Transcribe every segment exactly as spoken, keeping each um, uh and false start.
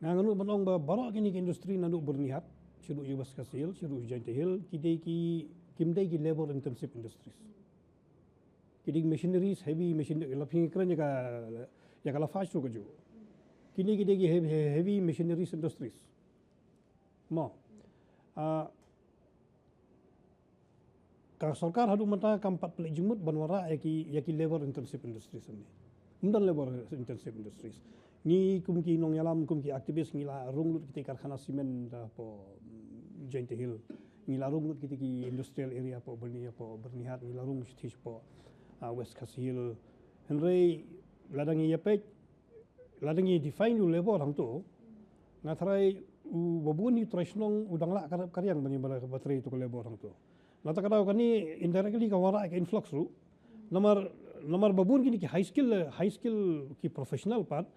Nga ngam ban ong ba baroh kine ki industry naduh Byrnihat, shaduh West Khasi Hills, shaduh Jaintia Hills, ki dei ki, kim dei ki labor intensive industries. Ki dei machineries, heavy machinery, la phi kren ïa ka, ïa ka lafarge ruh kajuh. Kine ki dei ki heavy, heavy machineries industries. Mo. Ah, ka sorkar haduh mynta kam pat pynleit jingmut ban wanrah ïa ki, ïa ki labor intensive industries hangne. Ym don labor intensive industries. Ngi kum ki nongïalam, kum ki activist, ngi la rung lut kita ki karkhana cement hapoh, mm, Jaintia Hills. Ngi la rung lut kita ki industrial area hapoh Byrni, hapoh Byrnihat, ngi la rung shithi shapoh, ah, West Khasi Hills. Hynrei lada ngi ïa peit, lada ngi define u labor hangto, nga tharai u babun u trai shnong u dang lah ka rep ka riang ban ïa ba, ba trei ïa uto ka labor hangto. Nangta ka daw kane indirectly ka wanrah ka influx ruh. Namar, namar babun kine ki high skill, high skill ki professional pat,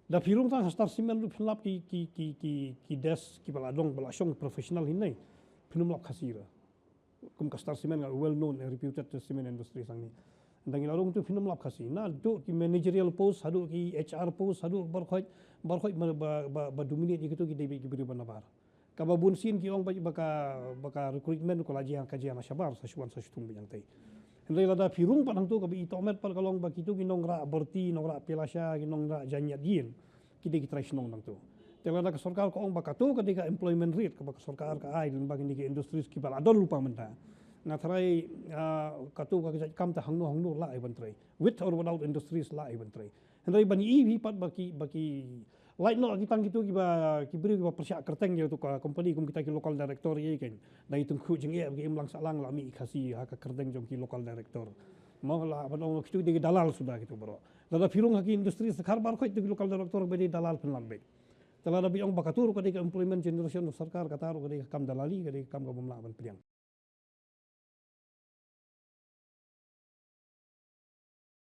da phi rung tang ha star cement ruh phin lap ki, ki, ki, ki, ki desk kiba la dong, ba la shong professional hangne. Phin ym lap Khasi ruh. Kum ka star cement nga well known and reputed cement industry hangne. Nda ngi la rung tu phin ym lap Khasi. Naduh ki managerial post, haduh ki H R post, haduh baroh khoit, baroh khoit ba, ba, ba, ba dominate ïa kito ki dei ki briew ba nabar. Kaba bun sien ki ong ba, ba ka, ba ka recruitment ka la jia, ka jia na shabar, sa shu wan sa shu thung ba ïa ngtai. Hynrei lada phi rung pat hangto kaba i tohmet pat ka long ba kito ki nongrah bharti, nongrah pyllait sha, ki nongrah janmiet ïing, ki dei ki trai shnong nangto. Te lada ka sorkar ka ong ba kato ka dei ka employment rate kaba ka sorkar ka ai lyngba kine ki industries kiba la don lypa mynta, nga tharai, ah, kato ka jait kam te hangno hangno lah ïa ban trei. With or without industries lah ïa ban trei. Hynrei ban ïohi pat ba ki, ba ki lait noh ki tang kito kiba, ki briew kiba pyrshah kyrteng ïa uto ka company kum kita ki local director ïa kane. Da ïa tyngkhuh jingeh ba ki im lang sahlang la mih Khasi ha ka kyrteng jong ki local director. Mo, lah ban ong kito ki dei ki dalal suda kito baroh. Lada phi rung ha ki industries khar baroh khoit kito ki local director ba dei dalal phin lam beit. Te lada phi ong ba kato ruh ka dei ka employment generation of sorkar, kata ruh ka dei ka kam dalali, ka dei ka kam kaba ym lah ban pdiang.